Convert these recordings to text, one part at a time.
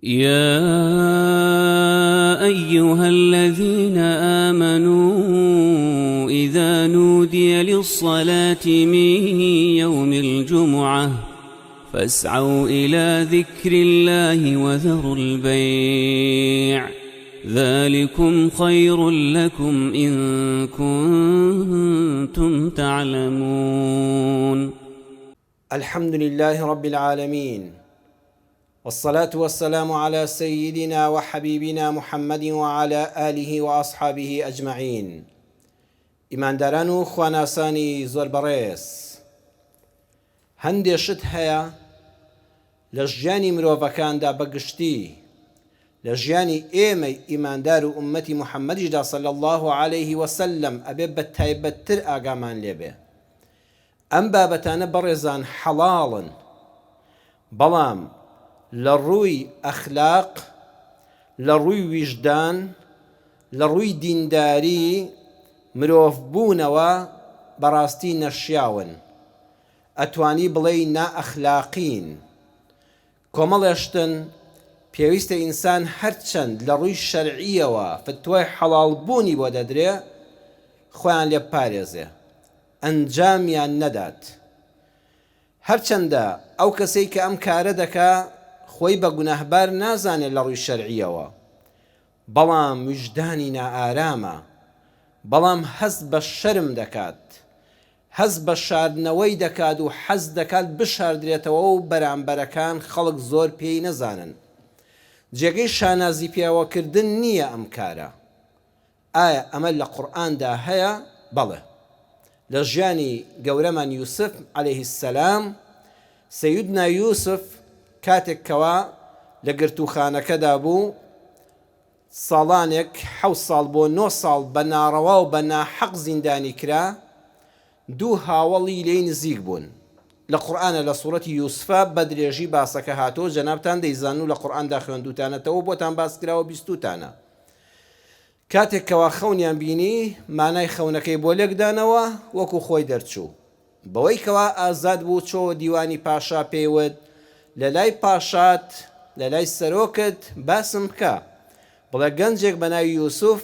یا ایها الذین آمنوا اذا نودی للصلاة من یوم الجمعة فاسعوا الی ذکر اللە وذروا البیع ذلکم خیر لکم ان کنتم تعلمون. الحمد للە رب العالمین والصلاة والسلام علی سیدنا وحبیبنا محمد وعلی آله وأصحابه اجمعین ئیمانداران و خواناسانی زۆر بەڕێز هەندێ شت هەیە لە ژیانی مرۆڤەکاندا بە گشتی لە ژیانی ئێمەی ئیماندار و ئوممەتی محمدیشدا صلی اللە علیه وسلم ئەبێ بە تایبەتتر ئاگامان لێبێ ئەم بابەتانە بەڕێزان حەڵاڵن بەڵام لە ڕووی ئەخلاق، لە ڕووی ویژدان، لە ڕووی دینداری، مرۆڤ بوونەوە بەڕاستی نەشیاون. ئەتوانی بڵێی نائەخلاقین. کۆمەڵێ شتن پێویستە ئینسان هەرچەند لە ڕووی شەرعییەوە فتوای حەڵاڵ بوونی بۆ دەدرێ خۆیان لێ بپارێزێ ئەنجامیان نەدات. هەرچەندە ئەو کەسەی کە ئەم کارە دەکا خۆی بە گوناهبار نازانێ لە ڕووی شەرعییەوە بەڵام ویژدانی نائارامە بەڵام هەست بە شەرم دەکات هەست بە شاردنەوەی دەکات و حەز دەکات بشاردرێتەوە و بەرامبەرەکان خەڵک زۆر پێی نەزانن. جێگەی شانازیپێوەکردن نییە ئەم کارە. ئایا ئەمە لە قورئاندا هەیە؟ بەڵێ. لە ژیانی گەورەمان یوسف علیه السلام، سەیدنا یوسف کاتێک کەوا لە گرتووخانەکەدا بوو، ساڵانێک، حەوت ساڵ بۆ نۆ ساڵ بە ناڕەوا و بە ناحەق زیندانی کرا، دوو هاوەڵی لێی نزیک بوون. لە قورئانە لە سوڕەتی یوسفە بە درێژی باسەکە هاتووە جەنابتان دەیزانن و لە قورئاندا خوێندووتانەتەوە و بۆتان باس کراوە بیستووتانە. کاتێک کەوا خەونیان بینی مانای خەونەکەی بۆ لێکدانەوە وەکو خۆی دەرچوو. بەوەی کەوا ئازاد بوو چۆوە دیوانی پاشا پێی وت، لە لای پاشات، لە لای سەرۆکت باسم بکە، بڵێ گەنجێک بە ناوی یوسف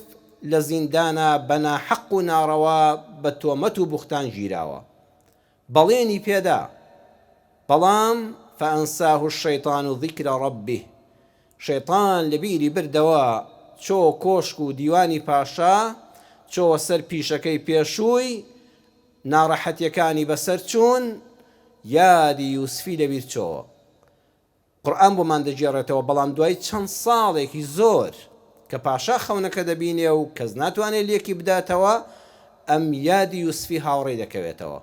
لە زیندانا بە ناحەق و ناڕەوا بە تۆمەت و بوختان گیراوە. بەڵێنی پێ دا. بەڵام، فانساه الشیطان ذکر ربه، شەیتان لە بیری بردەوە، چۆوە کۆشک و دیوانی پاشا، چۆوە سەر پیشەکەی پێشووی، ناڕەحەتیەکانی بەسەر چوون، یادی یوسفی لەبیر چۆوە. قورئان بۆمان دەگێڕێتەوە بەڵام دوای چەند ساڵێکی زۆر کە پاشا خەونەکە دەبینێ و کەس ناتوانێ لێکی بداتەوە، ئەم یادی یوسفی هاوڕێی دەکەوێتەوە.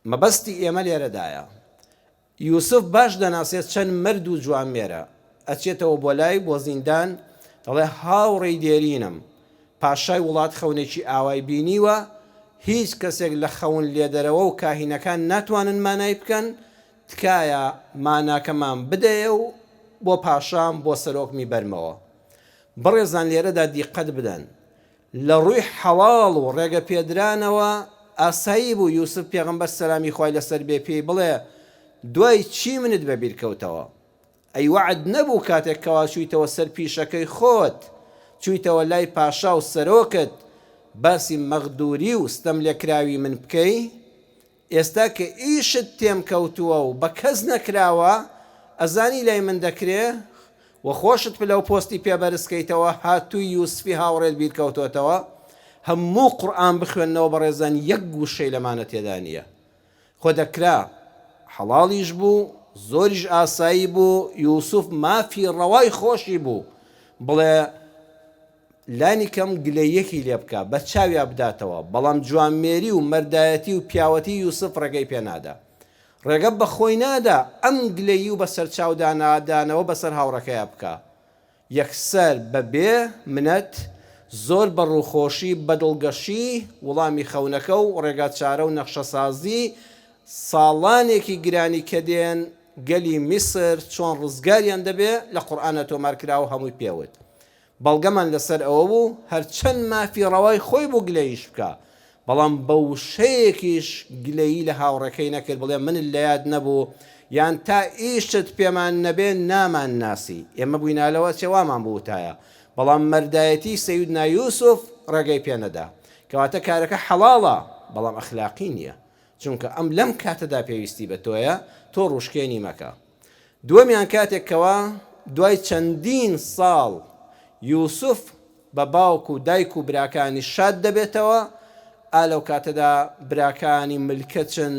مەبەستی ئێمە لێرەدایە. یوسف باش دەناسێت چەند مەرد و جوامێرە، ئەچێتەوە بۆ لای بۆ زیندان دەڵێ هاوڕێی دێرینم، پاشای وڵات خەونێکی ئاوای بینیوە، هیچ کەسێک لە خەون لێدەرەوە و کاهینەکان ناتوانن مانای بکەن، تکایە ماناکەمان بدەیە و بۆ پاشام بۆ سەرۆکمی بەرمەوە. بەڕێزان لێرەدا دیقەت بدەن، لە ڕووی حەڵاڵ و ڕێگە پێدرانەوە ئاسایی بوو یوسف پێغەمبەر سەلامی خوای لەسەر بێ پێی بڵێ دوای چی منت بەبیر کەوتەوە؟ ئەی وەعد نەبوو کاتێک کەوا چوویتەوە سەر پیشەکەی خۆت چوویتەوە لای پاشا و سەرۆکت باسی مەغدوری و ستەملێکراوی من بکەی؟ ئێستا کە ئیشت تێم کەوتووە و بە کەس نەکراوە، ئەزانی لای من دەکرێ و خۆشت پلە و پۆستی پێ بەرز کەیتەوە، هاتووی یوسفی هاوڕێت بیر کەوتۆتەوە؟ هەموو قورئان بخوێننەوە بەڕێزان یەک وشەی لەمانە تێدا نییە. خۆ دەکرا حەڵاڵیش بوو، زۆریش ئاسایی بوو، یوسف مافی ڕەوای خۆشی بوو بڵێ، لانی کەم گلەییەکی لێ بکا، بە چاویا بداتەوە، بەڵام جوانمێری و مەردایەتی و پیاوەتی یوسف ڕێگەی پێ نادا. ڕێگە بە خۆی نادا ئەم گلەیی و بەسەرچاودانادانەوە بەسەر هاوڕێکەیا بکا. یەکسەر بە بێ منەت، زۆر بە ڕووخۆشی، بە دڵگەشی وڵامی خەونەکە و ڕێگاچارە و نەخشەسازی ساڵانێکی گرانی کە دێن، گەلی میسر چۆن ڕزگاریان دەبێ، لە قورئانا تۆمار کراوە هەمووی پێ وت. بەڵگەمان لەسەر ئەوە بوو هەرچەند مافی ڕەوای خۆی بوو گلەییش بکا، بەڵام بە وشەیەکیش گلەیی لە هاوڕێکەی نەکرد بڵێ منت لە یاد نەبوو یان تا ئیشت پێمان نەبێ نامان ناسی، ئێمە بووینە لەوە چێ وامان بووتایە، بەڵام مەردایەتی سەیدنا یوسف ڕێگەی پێ نەدا. کەواتە کارەکە حەڵاڵە، بەڵام ئەخلاقی نییە، چونکە ئەم لەم کاتەدا پێویستی بە تۆیە، تۆ ڕووشکێنی مەکە. دووەمیان کاتێک کەوا دوای چەندین ساڵ یوسف بە باوک و دایک و براکانی شاد دەبێتەوە، ئا لەو کاتەدا براکانی ملکەچن،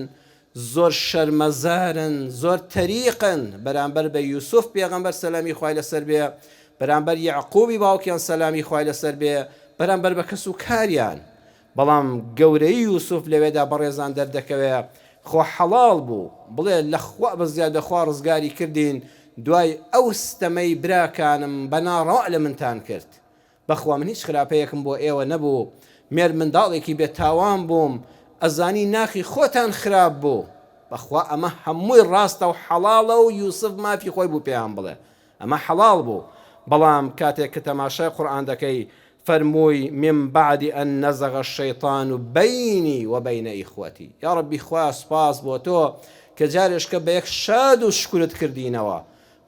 زۆر شەرمەزارن، زۆر تەریقن بەرامبەر بە یوسف پێغەمبەر سەلامی خوای لەسەر بێ، بەرامبەر یەعقوبی باوکیان سەلامی خوای لەسەر بێ، بەرامبەر بە کەس و کاریان. بەڵام گەورەیی یوسف لەوێدا بەڕێزان دەردەکەوێ، خۆ حەڵاڵ بوو بڵێ لە خوا بەزیاد لە خوا ڕزگاری کردین دوای ئەو ستەمەی براکانم بە ناڕەوا لە منتان کرد. بەخوا من هیچ خراپەیەکم بۆ ئێوە نەبوو، مێرمنداڵێکی بێ تاوان بووم، ئەزانی ناخی خۆتان خراپ بوو. بەخوا ئەمە هەمووی ڕاستە و حەڵاڵە و یوسف مافی خۆی بوو پێیان بڵێ ئەمە حەڵاڵ بوو، بەڵام کاتێک کە تەماشای قورئان دەکەی فەرمووی، من بعد ان نزغ الشیطان بینی و بین اخوتی، یاڕەبی خوایە سوپاس بۆ تۆ کە جارێشکە بە یەک شاد و شوکرت کردینەوە،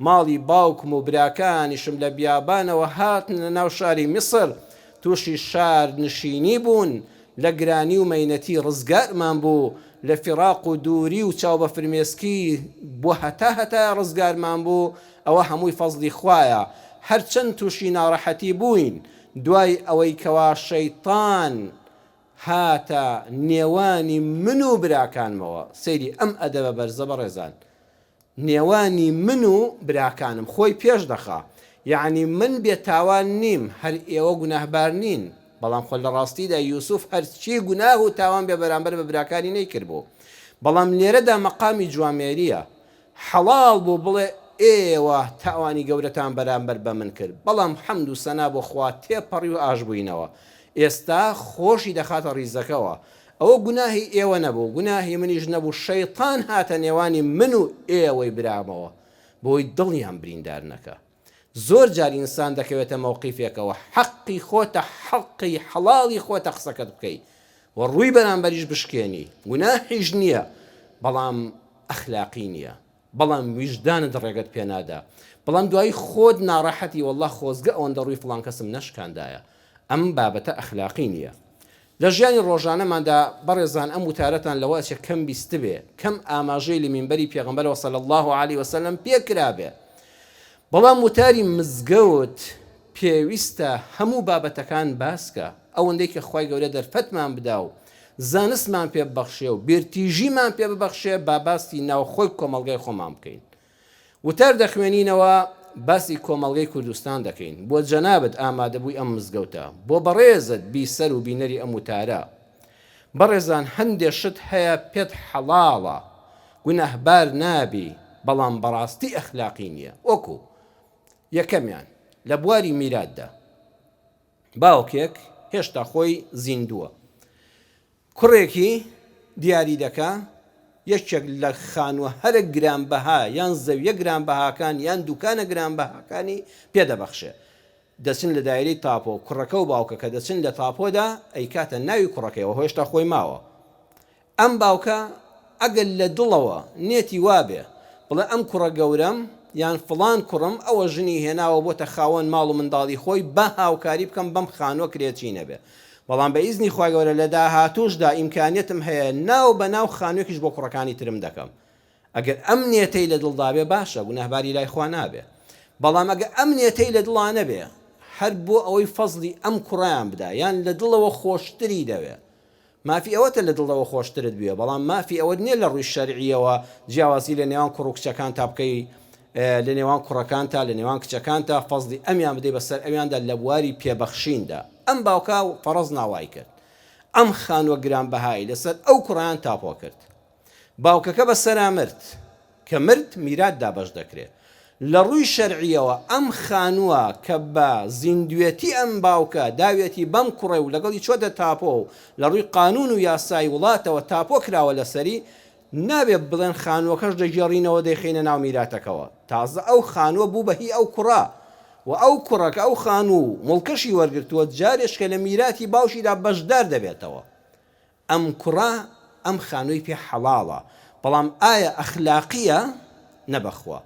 ماڵی باوکم و براکانیشم لە بیابانەوە هاتنە ناو شاری میسر، تووشی شار نشینی بوون، لە گرانی و مەینەتی ڕزگارمان بوو، لە فیراق و دووری و چاو بە فرمێسکی بۆ هەتا هەتایە ڕزگارمان بوو، ئەوە هەمووی فەزڵی خوایە، هەرچەند تووشی ناڕەحەتی بووین دوای ئەوەی کەوا شەیتان هاتە نێوانی من و براکانمەوە، سەیری ئەم ئەدەبە بەرزە بەڕێزان، نێوانی من و براکانم خۆی پێش دەخا یەعنی من بێ تاوان نیم هەر ئێوە گوناهبار نین بەڵام خۆ لە ڕاستیدا یوسف هەرچی گوناه و تاوان بێ بەرامبەر بە براکانی نەیکردبوو بەڵام لێرەدا مەقامی جوامێریە حەڵاڵ بوو بڵێ ئێوە تاوانی گەورەتان بەرامبەر بە من کرد بەڵام حەمد و سەنا بۆ خوا تێپەڕی و ئاش بووینەوە ئێستا خۆشی دەخاتە ڕیزەکەوە ئەوە گوناهی ئێوە نەبوو، گوناهی منیش نەبوو، شەیتان هاتە نێوانی من و ئێوەی برامەوە بۆی دڵیان بریندار نەکا. زۆر جار ئینسان دەکەوێتە مەوقیفێکەوە حەقی خۆتە حەقی حەڵاڵی خۆتە قسەکەت بکەی و ڕووی بەرامبەریش بشکێنی، گوناحیش نییە، بەڵام ئەخلاقی نییە. بەڵام ویژدانت ڕێگەت پێ نادا بەڵام دوایی خۆت ناڕەحەتی وەڵا خۆزگە ئەوەندە ڕووی فڵان کەسم نەشکاندایە ئەم بابەتە ئەخلاقی نیە لە ژیانی ڕۆژانەماندا بەڕێزان ئەم وتارەتان لەوە ئەچێ کەم بیستبێ کەم ئاماژەی لە مینبەری پێغەمبەرەوە صلی اللە علیە وسلم پێ کرابێ بەڵام وتاری مزگەوت پێویستە هەموو بابەتەکان باسکە ئەوەندەی کە خوای گەورە دەرفەتمان بدا و زانستمان پێ ببەخشێ و بیرتیژیمان پێ ببەخشێ با باسی ناوخۆی کۆمەڵگای خۆمان بکەین. وتار دەخوێنینەوە باسی کۆمەڵگەی کوردستان دەکەین بۆ جەنابت ئامادەبووی ئەم مزگەوتە بۆ بەڕێزت بیسەر و بینەری ئەم وتارە بەڕێزان هەندێ شت هەیە پێت حەڵاڵە گوناهبار نابی بەڵام بەڕاستی ئەخلاقی نیە وەکو یەکەمیان لە بواری میراتدا باوکێک هێشتا خۆی زیندووە کوڕێکی دیاری دەکا یەکێک لە خانووە هەرە گرانبەها یان زەویە گرانبەهاکان یان دوکانە گرانبەهاکانی پێ دەبەخشێ دەچن لە دایرەی تاپۆ کوڕەکە و باوکەکە دەچن لە تاپۆدا ئەیکاتە ناوی کوڕەکەیەوە هێشتا خۆی ماوە ئەم باوکە ئەگەر لە دڵەوە نێتی وابێ بڵێ ئەم کوڕە گەورەم یان فڵان کوڕم ئەوە ژنی هێناوە بۆتە خاوەن ماڵ و منداڵی خۆی با هاوکاری بکەم بەم خانوە کرێچی نەبێ بەڵام بە ئیزنی خوای گەورە لە داهاتووشدا ئیمکانیەتم هەیە ناو بە ناو خانوێکیش بۆ کوڕەکانی ترم دەکەم ئەگەر ئەم نێتەی لە دڵدا بێ باشە گوناهباری لای خوا نابێ بەڵام ئەگەر ئەم نێتەی لە دڵا نەبێ هەر بۆ ئەوەی فەزڵی ئەم کوڕەیان بدا یان لە دڵەوە خۆشتری دەوێ مافی ئەوەتە لە دڵەوە خۆشترت بوێ بەڵام مافی ئەوەت نیە لە ڕووی شەرعیەوە جیاوازی لە نێوان کوڕ و کچەکانتا بکەی لە نێوان کوڕەکانتا لە نێوان کچەکانتا فەزڵی ئەمیان بدەی بەسەر ئەویاندا لە بواری پێبەخشیندا ئەم باوکە فەڕز نا وای کرد ئەم خانوە گرانبەهای لەسەر ئەو کوڕەیان تاپۆ کرد باوکەکە بەسەرا مرد. کە مرد میرات دابەش دەکرێ. لە ڕووی شەرعییەوە ئەم خانووە کە بە زیندوێتی ئەم باوکە داویەتی بەم کوڕەی و لەگەڵی چۆتە تاپۆ و لە ڕووی قانوون و یاسای وڵاتەوە تاپۆ کراوە لەسەری، نابێ بڵێن خانووەکەش دەگێڕینەوە دەیخەینە ناو میراتەکەوە. تازە ئەو خانووە بوو بە هی ئەو کوڕە و ئەو کوڕە کە ئەو خانوو و موڵکەشی وەرگرتووە جارێشکە لە میراتی باوکیدا بەشدار دەبێتەوە. ئەم کوڕە ئەم خانووی پێ حەڵاڵە، بەڵام ئایا ئەخلاقییە؟ نە بەخوا.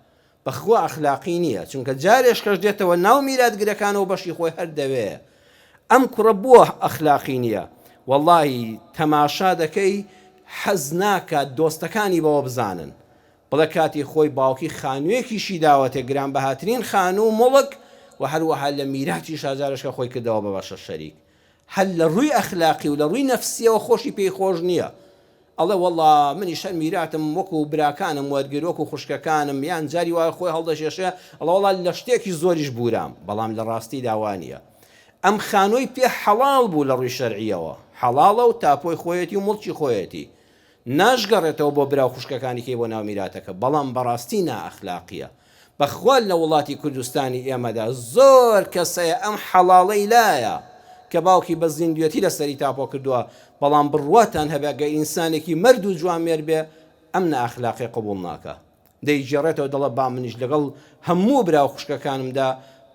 بەخوا ئەخلاقی نییە، چونکە جارێش کەش دێتەوە ناو میراتگرەکانەوە بەشی خۆی هەر دەوێ. ئەم کوڕە بۆ ئەخلاقی نییە؟ وەڵاهی تەماشا دەکەی حەز ناکات دۆستەکانی بەوە بزانن. بڵێ کاتی خۆی باوکی خانوویەکیشی داوەتێ گرانبەهاترین خانوو و موڵک و هەروەها لە میراتیشا جارێشکە خۆی کردەوە بە بەشە شەریک. هەر لە ڕووی ئەخلاقی و لە ڕووی نەفسیەوە خۆشی پێی خۆش نییە. ئەڵێ وەڵا منیش هەر میراتم وەکو براکانم وەرگرت وەکو خوشکەکانم یان جاری وایە خۆی هەڵدەکێشێ ئەڵێ وەڵا لە شتێکی زۆریش بورام بەڵام لە ڕاستیدا وا نییە. ئەم خانووەی پێ حەڵاڵ بوو لە ڕووی شەرعیەوە حەڵاڵە و تاپۆی خۆیەتی و موڵکی خۆیەتی ناشگەڕێتەوە بۆ برا و خوشکەکانی کەی بۆ ناو میراتەکە بەڵام بەڕاستی نائەخلاقیە بەخوا لە وڵاتی کوردستانی ئێمەدا زۆر کەس هەیە ئەم حەڵاڵەی لایە کە باوکی بە زیندوێتی لەسەری تاپۆ کردووە بەڵام بڕواتان هەبێ گەر ئینسانێکی مەرد و جوامێر بێ ئەم نائەخلاقیە قبوڵ ناکا دەیگێڕێتەوە دەڵێ با منیش لەگەڵ هەموو برا و خوشکەکانمدا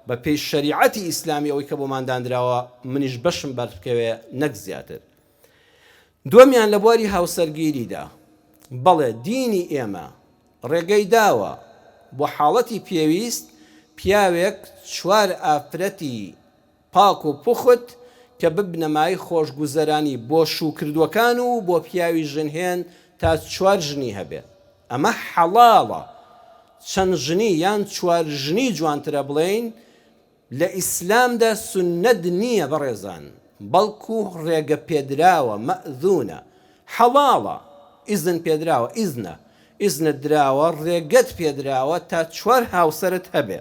بە پێی شەریعەتی ئیسلامی ئەوەی کە بۆمان داندراوە منیش بەشم بەربکەوێ نەک زیاتر. دووەمیان لە بواری هاوسەرگیریدا، بەڵێ دینی ئێمە ڕێگەی داوە بۆ حاڵەتی پێویست پیاوێک چوار ئافرەتی پاک و پوخت کە ببنە مایەی خۆشگوزەرانی بۆ شووکردووەکان و بۆ پیاوی ژنهێن تا چوار ژنی هەبێ ئەمە حەڵاڵە چەند ژنی یان چوار ژنی جوانترە بڵێین لە ئیسلامدا سوننەت نییە بەڕێزان بەڵکو ڕێگە پێدراوە، مەئذونە، حەڵاڵە، ئیزن پێدراوە، ئیزنە، ئیزنت دراوە، ڕێگەت پێدراوە تا چوار هاوسەرت هەبێ،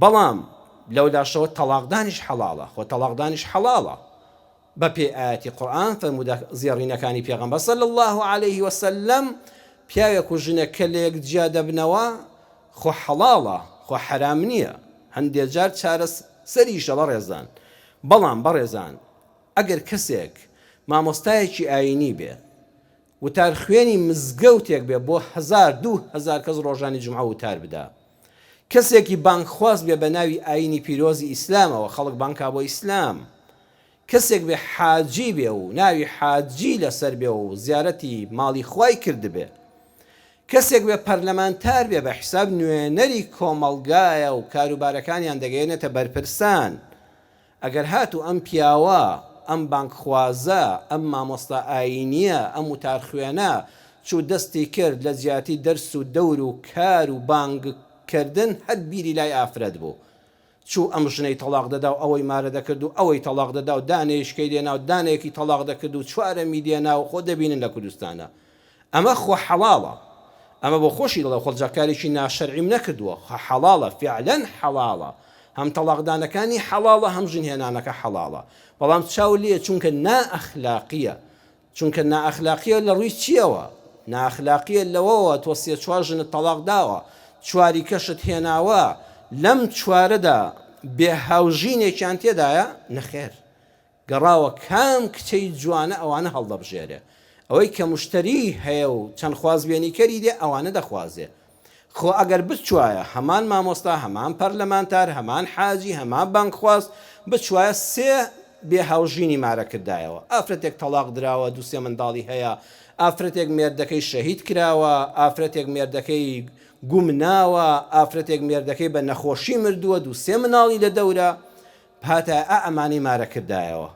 بەڵام لەولاشەوە تەڵاقدانیش حەڵاڵە، خۆ تەڵاقدانیش حەڵاڵە، بە پێی ئایەتی قورئان فەرموودە زێڕینەکانی پێغەمبەر صلی اللە علیه وسلم پیاوێک و ژنێک کە لەیەک جیا دەبنەوە خۆ حەڵاڵە خۆ حەرام نییە هەندێ جار چارەسەریشە بەڕێزان بەڵام بەڕێزان ئەگەر کەسێک مامۆستایەکی ئایینی بێ وتار خوێنی مزگەوتێک بێ بۆ هەزار 2000 کەس ڕۆژانی جومعە وتار بدا کەسێکی بانگخواز بێ بە ناوی ئایینی پیرۆزی ئیسلامەوە خەڵک بانگ کا بۆ ئیسلام کەسێک بێ حاجی بێ و ناوی حاجی لەسەر بێ و زیارەتی ماڵی خوای کردبێ. کەسێک بێ پەرلەمانتار بێ بە حیساب نوێنەری کۆمەڵگایە و کاروبارەکانیان دەگەیەنێتە بەرپرسان. ئەگەر هاتوو ئەم پیاوە، ئەم بانگخوازە، ئەم مامۆستا ئایینییە، ئەم وتارخوێنە چوو دەستی کرد لە جیاتی دەرس و دەور و کار و بانگ کردن هەر بیری لای ئافرەت بوو. چوو ئەم ژنەی تەڵاق دەدا و ئەوەی مارە دەکرد و ئەوەی تەڵاق دەدا و دانەیشکەی دێنا و دانەیەکی تەڵاق دەکرد و چوارەمی دێنا و خۆ دەبینن لە کوردستانا ئەمە خۆ حەڵاڵە ئەمە بۆ خۆشی دەڵێ خۆ جا کارێکی ناشەرعیم نەکردووە خۆ حەڵاڵە فعلەن حەڵاڵە هەم تەڵاقدانەکانی حەڵاڵە هەم ژن هێنانەکە حەڵاڵە بەڵام چاو لێ چونکە نائەخلاقیە چونکە نائەخلاقیە لە ڕووی چیەوە؟ نائەخلاقیە لەوەوە تۆ سێ چوار ژنت تەڵاق داوە چواری کەشت هێناوە لەم چوارەدا بێ هاوژینێکیان تێدایە؟ نەخێر گەڕاوە کام کچەی جوانە ئەوانە هەڵدەبژێرێ ئەوەی کە مشتەری هەیە و چەند خوازبێنیکەری دێ ئەوانە دەخوازێ خۆ ئەگەر بچوایە هەمان مامۆستا هەمان پەرلەمانتار هەمان حاجی هەمان بانگخواز بچوایە سێ بێ هاوژینی مارە کردایەوە ئافرەتێک تەڵاق دراوە دوو سێ منداڵی هەیە ئافرەتێک مێردەکەی شەهید کراوە ئافرەتێک مێردەکەی گوم ناوە ئافرەتێک مێردەکەی بە نەخۆشی مردووە دوو سێ مناڵی لە دەورە هاتایە ئا ئەمانەی مارە کردایەوە.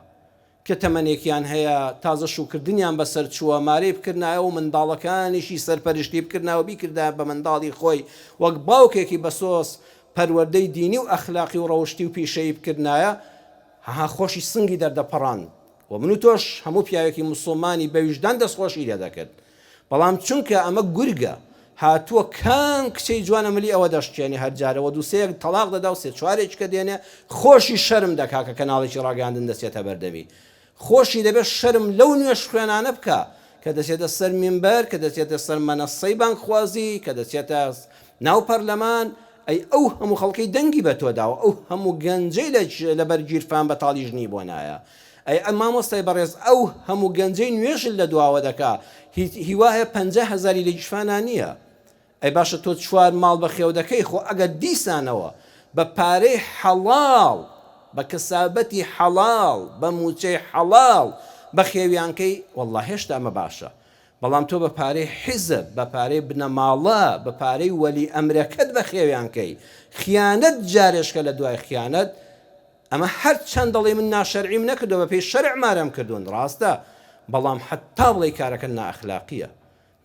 کە تەمەنێکیان هەیە تازە شووکردنیان بەسەر چووە مارەی بکردنایەوە و منداڵەکانیشی سەرپەرشتی بکردنایە و بیکردایە بە منداڵی خۆی وەک باوکێکی بەسۆز پەروەردەی دینی و ئەخلاقی و ڕەوشتی و پیشەیی بکردنایە هەها خۆشی سنگی دەردەپەڕاند و من و تۆش هەموو پیاوێکی موسڵمانی بەویژدان دەستخۆشی لێدەکرد بەڵام چونکە ئەمە گورگە هاتووە کام کچەی جوانە ملی ئەوە دەشکێنێ هەر جارە وە دوو سێیەک تەڵاق دەدا و سێ چوارێکی کە دێنێ خۆشی شەرم دەکا کە کەناڵێکی ڕاگەیاندن دەچێتە بەردەمی خۆشی دەبێت شەرم لەو نوێژ خوێنانە بکا کە دەچێتە سەر مینبەر کە دەچێتە سەر مەنەسەی بانگخوازی کە دەچێتە ناو پەرلەمان ئەی ئەو هەموو خەڵکەی دەنگی بە تۆ داوە ئەو هەموو گەنجەی لەبەر گیرفان بەتاڵی ژنی بۆ نایە ئەی مامۆستای بەڕێز ئەو هەموو گەنجەی نوێژت لە دواوە دەکا هیوا هەیە 50 هەزاری لە گیرفانا نییە ئەی باشە تۆ چوار ماڵ بەخێو دەکەی خۆ ئەگەر دیسانەوە بە پارەی حەڵاڵ بە کەسابەتی حەڵاڵ بە موچەی حەڵاڵ بەخێویان کەی وەڵڵا هێشتا ئەمە باشە. بەڵام تۆ بە پارەی حیزب، بە پارەی بنەماڵە، بە پارەی وەلی ئەمرەکەت بەخێویان کەی، خیانەت جارێشکە لە دوای خیانەت، ئەمە هەر چەند دەڵێی من ناشەرعیم نەکردوە بە پێی شەرع مارەم کردوون ڕاستە، بەڵام حەتا بڵێی کارەکەت نائەخلاقیە،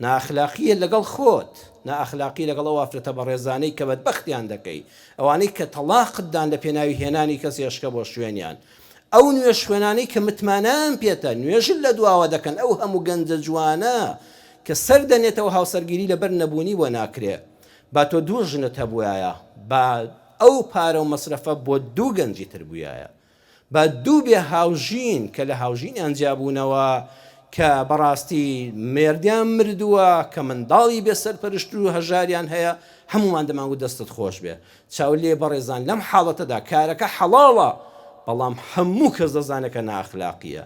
نائەخلاقیە لەگەڵ خۆت، نائەخلاقی لەگەڵ ئەو ئافرەتە بەڕێزانەی کە بەدبەختیان دەکەی، ئەوانەی کە تەڵاقت دان لە پێناوی هێنانی کەسێشکە بۆ شوێنیان، ئەو نوێژخوێنانەی کە متمانەیان پێتە، نوێژت لە دواوە دەکەن، ئەو هەموو گەنجە جوانە کە سەر دەنێتەوە هاوسەرگیری لەبەر نەبوونی بۆ ناکرێ. با تۆ دوو ژنت هەبووایە، با ئەو پارە و مەسرەفە بۆ دوو گەنجی تر بوویایە. با دوو بێ هاوژین کە لە هاوژینیان جیابوونەوە، کە بەڕاستی مێردیان مردووە، کە منداڵی بێ سەرپەرشت و هەژاریان هەیە، هەموومان دەمانگوت دەستت خۆش بێ. چاو لێ بەڕێزان لەم حاڵەتەدا کارەکە حەڵاڵە بەڵام هەموو کەس دەزانێت کە نائەخلاقیە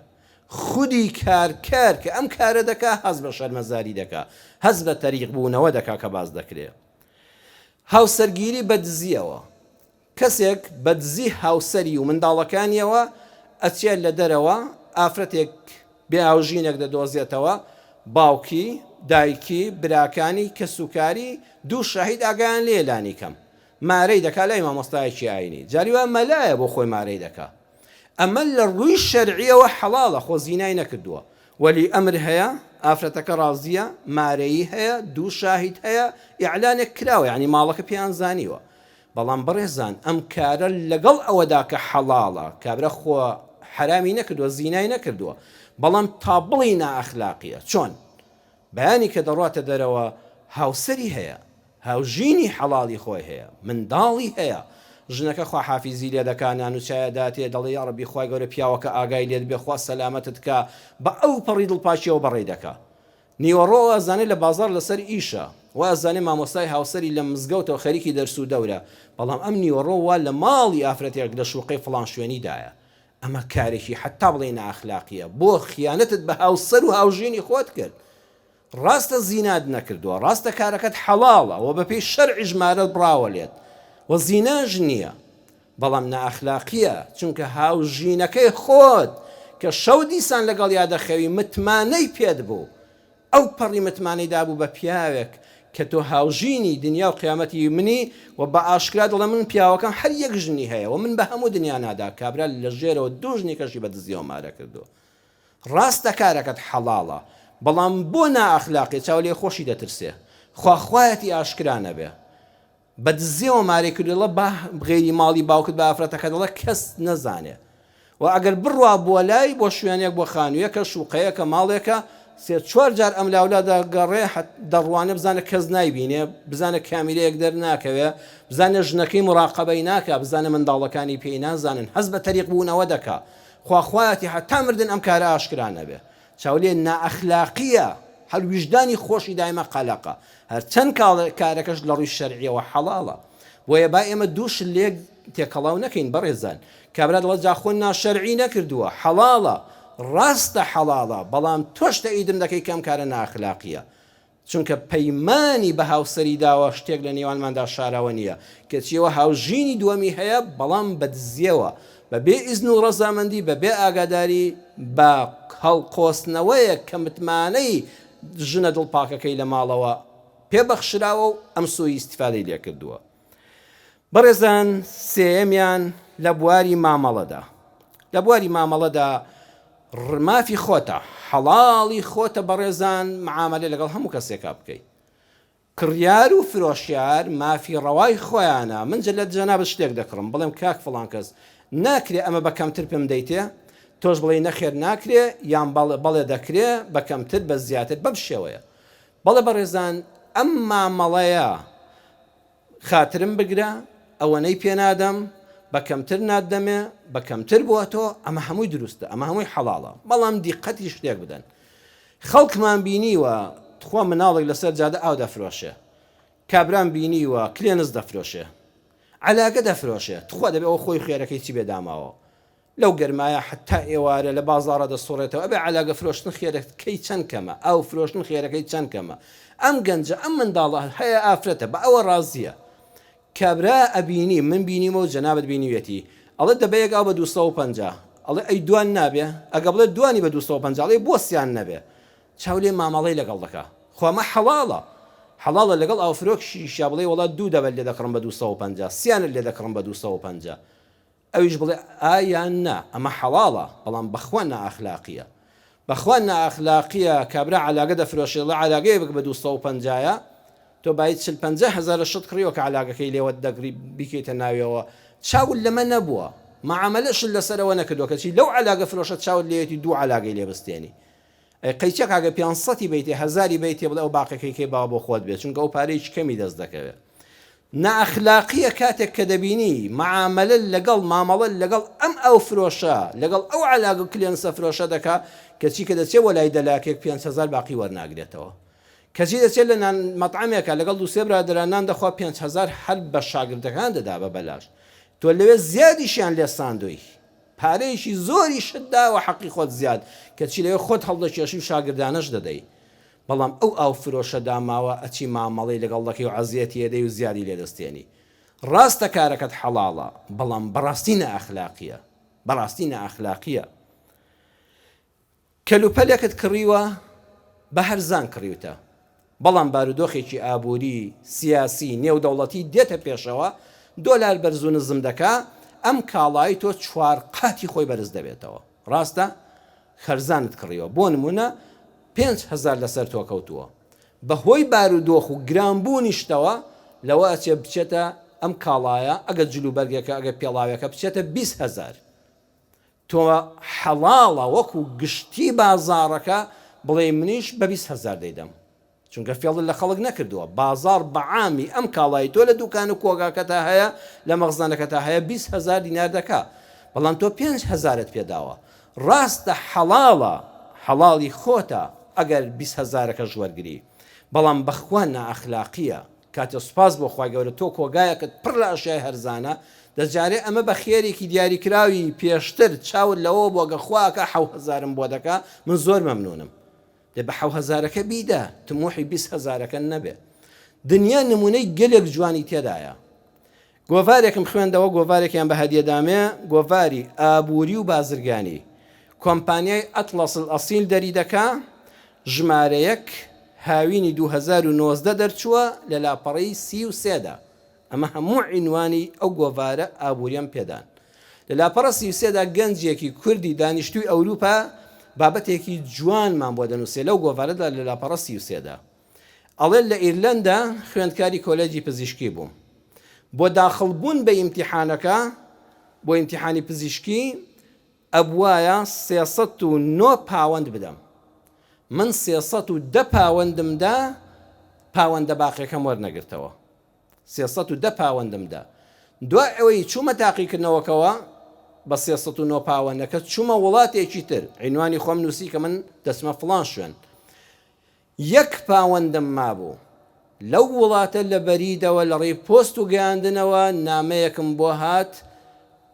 خودی کارکەر کە ئەم کارە دەکا هەست بە شەرمەزاری دەکا هەست بە تەریق بوونەوە دەکا کە باس دەکرێ هاوسەرگیری بە دزیەوە کەسێک بە دزی هاوسەری و منداڵەکانیەوە ئەچێت لە دەرەوە ئافرەتێک بێ هاوژینێک دەدۆزێتەوە، باوکی، دایکی، براکانی، کەسوکاری، دوو شاهید ئاگایان لێیە لانیکەم. مارەی دەکا لای مامۆستایەکی ئاینی. جاری وایە مەلایە بۆ خۆی مارەی دەکا. ئەمە لە ڕووی شەرعیەوە حەڵاڵە خۆ زینای نەکردووە. وەلی ئەمر هەیە، ئافرەتەکە ڕازیە، مارەیی هەیە، دوو شاهید هەیە، ئیعلانێک کراوە یانی ماڵەکە پێیان زانیوە. بەڵام بەڕێزان ئەم کارە لەگەڵ ئەوەدا کە حەڵاڵە، کابرا خۆ حەرامی نەکردووە، زینای نەکردووە، بەڵام تا بڵێی نائەخلاقیە. چۆن؟ بەیانی کە دەڕواتە دەرەوە هاوسەری هەیە، هاوژینی حەڵاڵی خۆی هەیە، منداڵی هەیە، ژنەکە خواحافیزی لێ دەکا، نان و چای ئەداتێ، دەڵێ یاڕەبی خوای گەورە پیاوەکە ئاگای لێت بێ، خوا سەلامەتت کا، بە ئەوپەڕی دڵپاکیەوە بەڕێی دەکا. نیوەڕۆ وائەزانێ لە بازاڕ لەسەر ئیشە، وائەزانێ مامۆستای هاوسەری لە مزگەوتەوە خەریکی دەرس و دەورە، بەڵام ئەم نیوەڕۆ وا لە ماڵی ئافرەتێک لە شوقەی فڵان شوێنیدایە. ئەمە کارێکی حەتا بڵێی نائەخلاقییە. بۆ خیانەتت بە هاوسەر و هاوژینی خۆت کرد؟ ڕاستە زینات نەکردووە، ڕاستە کارەکەت حەڵاڵە و بەپێی شەرعیش مارەت بڕاوە لێت و زیناش نییە، بەڵام نائەخلاقییە، چونکە هاوژینەکەی خۆت کە شەو دیسان لەگەڵیا دەخەوی متمانەی پێت بوو، ئەو پەڕی متمانەی دابوو بە پیاوێک کە تۆ هاوژینی دنیا و قیامەتی منی و بە ئاشکرا دەڵێ من پیاوەکەم هەر یەک ژنی هەیە و من بە هەموو دنیا نادا، کابرا لە ژێرەوە دوو ژنی کەشی بە دزیەوە مارە کردووە. ڕاستە کارەکەت حەڵاڵە بەڵام بۆ نائەخلاقی چاو لێ خۆشی دەترسێ خوا خوایەتی ئاشکرا نەبێ. بە دزیەوە مارەی کردوە دەڵێ با غەیری ماڵی باوکت بە ئافرەتەکە دەڵێ کەس نەزانێ و ئەگەر بڕوا بۆ لای بۆ شوێنێک بۆ خانویەکە شوقەیەکە ماڵێکە سێ چوار جار ئەم لاولا دەگەڕێ دەڕوانێ بزانێ کەس نایبینێ بزانێ کامیرەیەک دەرناکەوێ بزانێ ژنەکەی مراقەبەی ناکا بزانێ منداڵەکانی پێی نازانن هەست بە تەریق بوونەوە دەکا خوا خوایەتی هەتا مردن ئەم کارە ئاشکرا نەبێ چاولێ نائەخلاقیە هەر ویژدانی خۆشی دایمە قەلەقە هەرچەند کارەکەش لە ڕووی شەرعیەوە حەڵاڵە بۆیە با ئێمە دوو شت لێک تێکەڵاو نەکەین بەڕێزان کابرا دەڵێت جا خۆ ناشەرعی نەکردووە حەڵاڵە ڕاستە حەڵاڵە بەڵام تۆش تەئیدم دەکەی کە ئەم کارە نائەخلاقیە چونکە پەیمانی بە هاوسەری داوە شتێک لە نێوانماندا شاراوە نییە، کەچی ئەوە هاوژینی دووەمی هەیە، بەڵام بە دزییەوە، بە بێ ئیزن و ڕەزامەندی، بە بێ ئاگاداری، بە هەڵقۆستنەوەیەک کە متمانەی ژنە دڵپاکەکەی لە ماڵەوە پێ بەخشراوە و ئەم سوئی ئیستیفادەی لێ کردووە. بەڕێزان سێیەمیان لە بواری مامەڵەدا لە بواری مامەڵەدا مافی خۆتە حەڵاڵی خۆتە بەڕێزان معامەلە لەگەڵ هەموو کەسێکا بکەی کڕیار و فرۆشیار مافی ڕەوای خۆیانە من لە جەنابت شتێک دەکڕم بڵێم کاک فڵان کەس ناکرێ ئەمە بە کەمتر پێم دەیتێ تۆش بڵێی نەخێر ناکرێ یان بەڵێ دەکرێ بە کەمتر بە زیاتر بەم شێوەیە بەڵێ بەڕێزان ئەم مامەڵەیە خاترم بگرە ئەوەنەی پێ نادەم بە کەمتر ناتدەمێ بە کەمتر بۆ تۆ ئەمە هەمووی دروستە ئەمە هەمووی حەڵاڵە بەڵام دیقەتی شتێک بدەن خەڵکمان بینیوە تخوا مناڵێک لەسەر جادە ئاو دەفرۆشێ کابرام بینیوە کلێنس دەفرۆشێ عەلاگە دەفرۆشێ تخوا دەبێ ئەوە خۆی خێرەکەی چی بێ داماوە لەو گەرمایە حەتا ئێوارە لە بازاڕا دەسوڕێتەوە ئەبێ عەلاگە فرۆشتن خێرەکەی چەند کەمە ئاو فرۆشتن خێرەکەی چەند کەمە ئەم گەنجە ئەم منداڵە هەیە ئافرەتە بە ئەوە ڕازیە کابرا ئەبینی من بینیمە و جەنابت بینیوێتی ئەڵێ دەبەیەک ئاو بە 250 ئەڵێ ئەی دوان نابێ ئەگە بڵێ دوانی بە 250 ئەڵێ بۆ سیان نەبێ. چاو لێ مامەڵەی لەگەڵ دەکا. خۆ ئەمە حەڵاڵە. حەڵاڵە لەگەڵ ئاوفرۆشیشا بڵێی وەڵا دوو دەبەت لێ دەکڕم بە 250، سیانت لێ دەکڕم بە 250. ئەویش بڵێ ئا یان نا. ئەمە حەڵاڵە، بەڵام بەخوا نائەخلاقییە. بەخوا نائەخلاقییە کابرا عەلاگە دەفرۆشێ دەڵێ عەلاگەیەک بە 250 یە، تۆ بایی چل پەنجا هەزارە شت کڕیوە کە عەلاگەکەی لێوە دەگری بیکەیتە ناویەوە چاوت لەمە نەبووە مەعامەلەشت لەسەر ئەوە نەکردوە کەچی لەو عەلاگە فرۆشە چاوت لێیەتی دوو عەلاگەی لێ بستێنی ئەی قەیچەک ئەگەر پێنج سەتی بەیتێ هەزاری بەیتێ بڵێ ئەو باقەکەی کەی با بۆ خۆت بێ چونکە ئەو پارەیەکی کەمی دەست دەکەوێ نائەخلاقیە کاتێک کە دەبینی مەعامەلە لەگەڵ مامەڵە لەگەڵ ئەم ئاو فرۆشە لەگەڵ ئەو عەلاگە و کلێنسە فرۆشە دەکا کەچی کە دەچێ بۆ لای دەلاکێک 5000 باقی وەرناگرێتەوە کەچی دەچێت لە نان مەتعەمێکا لەگەڵ دوو سێ برادەرا نان دەخوا 5000 هەر بە شاگردەکان دەدا بە بەلاش تۆ لەوێ زیادیشیان لێ ساندووی پارەیەکی زۆریشت داوە حەقی خۆت زیاد کەچی لەوێ خۆت هەڵدەکێشی و شاگردانەش دەدەی بەڵام ئەو ئاو فرۆشە داماوە ئەچی مامەڵەی لەگەڵ دەکەی و عەزیەتی ئەدەی و زیادی لێ دەستێنی ڕاستە کارەکەت حەڵاڵە بەڵام بەڕاستی نائەخلاقیە بەڕاستی نائەخلاقیە. کەلوپەلێکت کڕیوە بە هەرزان کڕیوتە، بەڵام بارودۆخێکی ئابووری، سیاسی، نێودەوڵەتی دێتە پێشەوە، دۆلار بەرز و نزم دەکا، ئەم کاڵایەی تۆ چوار قاتی خۆی بەرز دەبێتەوە. ڕاستە هەرزانت کڕیوە، بۆ نموونە 5000 لەسەر تۆ کەوتووە، بە هۆی بارودۆخ و گرانبوونی شتەوە لەوە ئەچێ بچێتە ئەم کاڵایە، ئەگەر جلوبەرگێکە، ئەگەر پێڵاوێکە بچێتە 20 هەزار. تۆ حەڵاڵە وەکو گشتی بازاڕەکە بڵێی منیش بە 20 هەزار دەیدەم چونکە فێڵت لە خەڵک نەکردووە بازاڕ بە عامی ئەم کاڵای تۆ لە دوکان و کۆگاکەتا هەیە لە مەخزەنەکەتا هەیە 20 هەزار دینار دەکا بەڵام تۆ پێنج هەزارت پێداوە ڕاستە حەڵاڵە حەڵاڵی خۆتە ئەگەر 20 هەزارەکەش وەرگری بەڵام بەخوا نائەخلاقیە کاتێ سوپاس بۆ خوای گەورە تۆ کۆگایەکت پڕ لە ئەشیای هەرزانە، دە جارێ ئەمە بە خێرێکی دیاریکراوی پێشتر چاوت لەوەوە بووە گەر خوا ئەکا حەو هەزارم بۆ دەکا من زۆر مەمنونم دە بە حەو هەزارەکە بیدە تموحی 20 هەزارەکە نەبێ دنیا نمونەی گەلێک جوانی تێدایە گۆڤارێکم خوێندەوە گۆڤارێکیان بە هەدیە دامێ گۆڤاری ئابووری و بازرگانی کۆمپانیای ئەتڵەس الئەسیل دەری دەکا ژمارە یەک هاوینی 2019 دەرچووە لە لاپەڕەی 33 دا ئەمە هەموو عینوانی ئەو گۆڤارە ئابووریەم پێدان لە لاپەڕە 33 دا گەنجێکی کوردی دانیشتووی ئەوروپا بابەتێکی جوانمان بۆ دەنووسێ لەو گۆڤارەدا لە لاپەڕە 33 دا ئەڵێ لە ئیرلەندا خوێندکاری کۆلێجی پزیشکی بووم. بۆ داخڵ بوون بە ئیمتیحانەکە، بۆ ئیمتیحانی پزیشکی، ئەبوایە 309 پاوەند بدەم. من 310 پاوەندم دا، پاوەندە باقیەکەم وەرنەگرتەوە. 310 پاوەندم دا. دوای ئەوەی چوومە تاقیکردنەوەکەوە، بە 309 پاوەندەکە چوومە وڵاتێکی تر، عینوانی خۆم نووسی کە من دەچمە فڵان شوێن. یەک پاوەندم مابوو. لەو وڵاتە لە بەریدەوە لە ڕێی پۆست و گەیاندنەوە نامەیەکم بۆ هات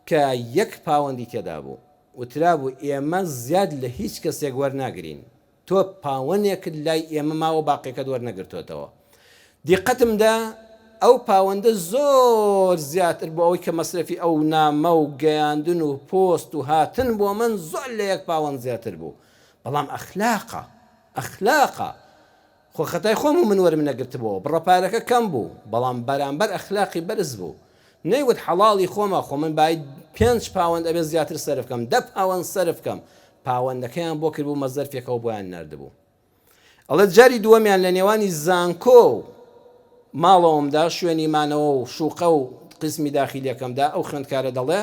کە یەک پاوەندی تێدا بوو. وترابوو ئێمە زیاد لە هیچ کەسێک وەرناگرین. تۆ پاوەنێکت لای ئێمە ماوە باقیەکەت وەرنەگرتۆتەوە. دیقەتم دا ئەو پاوەندە زۆر زیاتر بۆ ئەوەی کە مەسرەفی ئەو نامە و گەیاندن و پۆست و هاتن بۆ من زۆر لە یەک پاوەند زیاتر بوو. بەڵام ئەخلاقە. ئەخلاقە خۆ خەتای خۆم و من وەرم نەگرتبۆوە بڕە پارەکە کەم بوو بەڵام بەرامبەر ئەخلاقی بەرز بوو نەیوت حەڵاڵی خۆمە خۆ من بای پێنج پاوەند ئەبێ زیاتر سەرف کەم دە پاوەند سەرف کەم پاوەندەکەیان بۆ کردبوو مەزەرفێکەوە بۆیان ناردبوو ئەڵێ جاری دووەمیان لە نێوانی زانکۆ و ماڵەوەمدا شوێنی مانەوە و شوقە و قیسمی داخیلیەکەمدا ئەو خوێندکارە دەڵێ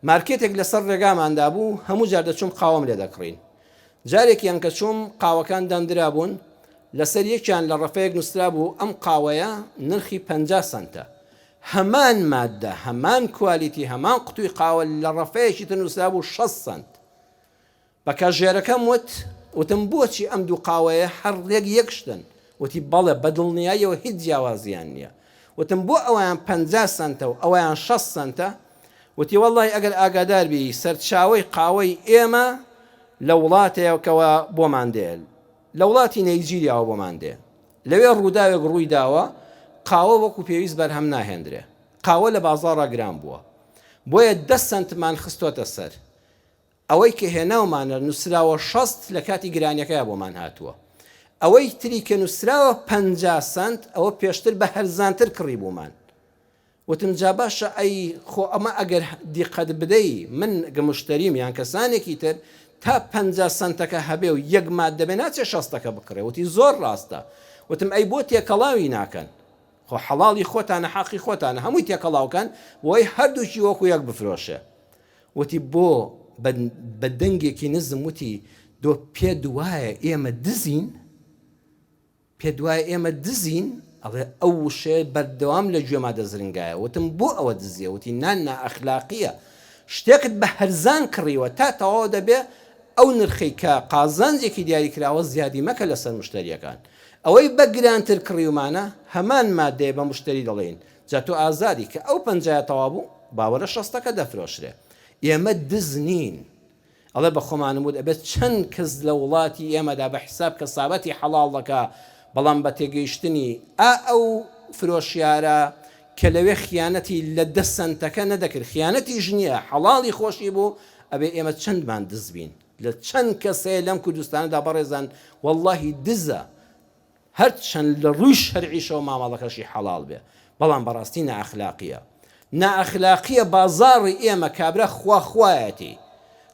مارکێتێک لەسەر ڕێگاماندا بوو هەموو جار دەچووم قاوەم لێ دەکڕین جارێکیان کە چووم قاوەکان داندرابوون، لەسەر یەکیان لە ڕەفەیەک نووسرابوو ئەم قاوەیە نرخی 50 سەنتە. هەمان ماددە، هەمان کوالیتی، هەمان قوتووی قاوە لە ڕەفەیەکی تر نووسرابوو 60 سەنت. بە کاژێرەکەم وت، وتم بۆچی ئەم دوو قاوەیە هەر ڕێک یەک شتن؟ وتی بەڵێ بە دڵنیاییەوە هیچ جیاوازییان نییە. وتم بۆ ئەویان 50 سەنتە و ئەویان 60 سەنتە؟ وتی وەڵڵاهی ئەگەر ئاگادار بی سەرچاوەی قاوەی ئێمە لە وڵاتێکەوە بۆمان دێ لە وڵاتی نەیجیریاوە بۆمان دێ لەوێ ڕووداوێک ڕووی داوە قاوە وەکو پێویست بەرهەم ناهێندرێ قاوە لە بازاڕا گران بووە بۆیە دە سەنتمان خستۆتە سەر. ئەوەی کە هێناومانە نوسراوە 60 لە کاتی گرانیەکەیا بۆمان هاتووە. ئەوەی تری کە نوسراوە 50 سەنت ئەوە پێشتر بە هەرزانتر کڕیبوومان. وتم جا باشە ئەی خۆ ئەمە ئەگەر دیقەت بدەی من گە مشتەریم یان کەسانێکی تر تا 50 سەنتەکە هەبێ و یەک ماددە بێ ناچێ شەستەکە بکڕێ وتی زۆر ڕاستە وتم ئەی بۆ تێکەڵاوی ناکەن خۆ حەڵاڵی خۆتانە حەقی خۆتانە هەمووی تێکەڵاو کەن بۆی هەردووکی وەکو یەک بفرۆشێ وتی بۆ بە دەنگێکی نزم وتی دۆ پێت وایە ئێمە دزین؟ پێت وایە ئێمە دزین؟ ئەڵێ ئەو وشەیە بەردەوام لە گوێما دەزرنگایە. وتم بۆ ئەوە دزیە؟ وتی نا نائەخلاقییە. شتێکت بە هەرزان کڕیوە تا تەواو دەبێ ئەو نرخەی کە قازانجێکی دیاریکراوە زیادی مەکە لەسەر مشتەرییەکان. ئەوەی بە گرانتر کڕیومانە هەمان مادەیە بە مشتەری دەڵێین جا تۆ ئازادی کە ئەو پەنجایە تەواو بوو با وەرە شەستەکە دەفرۆشرێ. ئێمە دز نین. ئەڵێ بە خۆمانم وت ئەبێت چەند کەس لە وڵاتی ئێمەدا بە حیساب کەسابەتی حەڵاڵ دەکا بەڵام بە تێگەیشتنی ئا ئەو فرۆشیارە کە لەوێ خیانەتی لە دە سەنتەکە نەدەکرد خیانەتیش نییە حەڵاڵی خۆشی بوو ئەبێ ئێمە چەندمان دز بین لە چەند کەس هەیە لەم کوردستانەدا بەڕێزان وەڵڵاهی دزە هەرچەند لە ڕووی شەرعیشەوە مامەڵەکەشی حەڵاڵ بێ بەڵام بەڕاستی نائەخلاقیە نائەخلاقیە بازاڕی ئێمە کابرا خوا خوایەتی